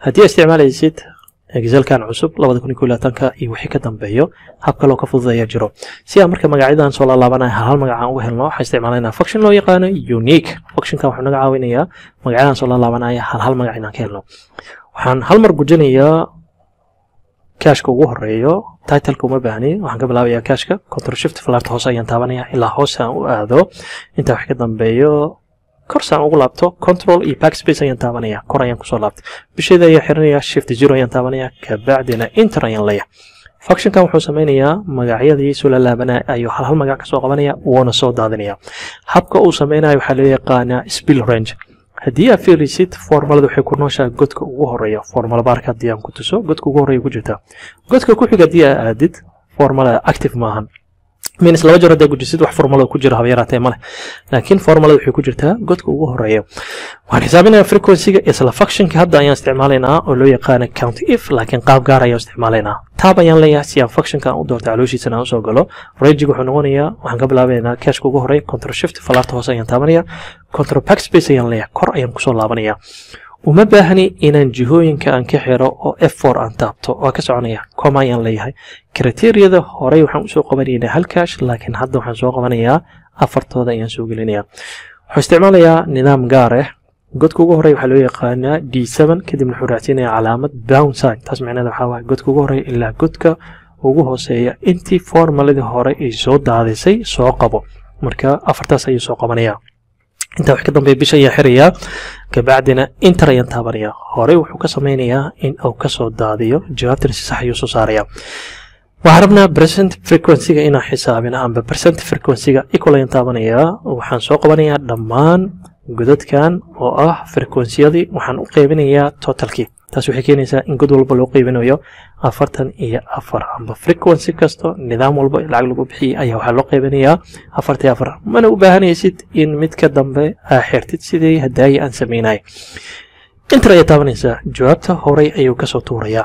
Haddii aad isticmaalaysid Excelkan cusub 2021-ka iyo wixii ka dambeeyo, hab kaloo ka fudud ayaa jiro. Si aan marka magacyadan soo laalaabanaya hal hal magac aan uga helno, waxaan isticmaalaynaa function loo yaqaano unique. Functionkan wuxuu naga caawinayaa magacyadan soo laalaabanaya hal hal magac inaan ka helno. Waxaan hal mar gujinayaa cashka ugu horeeyo, titleka uma baahni. Waxaan ka bilaabayaa cashka, Control Shift falaarta hoose ayaan taabanaya ilaa hoose aan u aado. Intaa wax ka dambeeyo korsaan ugu laabto, Control iyo Backspace ayaan taabanaya, kor ayaan kusoo laabtay. Bisheeda ayaan xiranaya, Shift zero ayaan taabanaya, kabacdina Enter ayaan leeyahay. Functionkan wuxuu sameynayaa magacyadii soo laalaabanaya ayuu hal hal magac kasoo qabanaya, wuuna soo daadinaya. Habka uu sameynayo waxaa loo yaqaanaa spill range. Haddii aad fiirisid, formulada waxay ku nooshahay godka ugu horeeya. Formula barka haddii aan ku tuso, godka ugu horeeya ku jirta. Godka ku xiga haddii aad aadid, formulada active maahan, minus laba jeer haddaa gujisid, wax formulada ku jira haba yaraatee male, laakiin formulada waxay ku jirtaa godka ugu horeeya. Waxaan xisaabinayaa frequency-ga. Isla functionka hadda ayaan isticmaalaynaa oo loo yaqaana count if, laakiin qaab gaar ayaan isticmaalaynaa. Tab ayaan leeyahay si aan functionka aan u doorto, calooshiisana aan usoo galo. Rangega wuxuu noqonayaa, waxaan ka bilaabaynaa cashka ugu horeeya, Control Shift falaarta hoose ayaan taabanaya, Control Backspace ayaan leeyahay, kor ayaan kusoo laabanaya. Uma baahni inaan jihooyinka aan ka xiro oo F4 aan taabto, waa ka soconaya. Comma ayaan leeyahay. Criteriada horey waxaan usoo qabanaynaa hal cash, laakiin hadda waxaan soo qabanayaa afartooda ayaan soo gelinayaa. Wuxuu isticmaalayaa nidaam gaar ah. Godka ugu horey waxaa loo yaqaanaa D7, kadibna wuxuu raacsiinayaa calaamad pound sign. Taas macnaheeda waxaa waaye godka ugu horeeya ilaa godka ugu hooseeya intii formuladii hore ay soo daadisay soo qabo. Marka afartaas ayuu soo qabanayaa. Intaa wax ka dambeeya bisha ayaa xirayaa, kabacdina Enter ayaan taabanaya. Horey wuxuu ka sameynayaa in uu kasoo daadiyo, jawaabtana si sax ayuu soo saaraya. Waxaan rabnaa percent frequency-ga inaan xisaabino, amba percent frequency-ga. Equal ayaan taabanayaa. Waxaan soo qabanayaa dhammaan godadkan oo ah frequency-yadii, waxaan u qaybinayaa totalkii. Taas waxay keenaysaa in god walba loo qaybinayo 44, amba frequency kasto nidaam walba lacag lagu bixiyey ayaa waxaa loo qaybinayaa 44. Mana u baahanaysid in mid ka dambe aa xirtid sidii hadaayi aan sameynay. Enter ayaa taabanaysaa, jawaabta horey ayuu kasoo tuurayaa.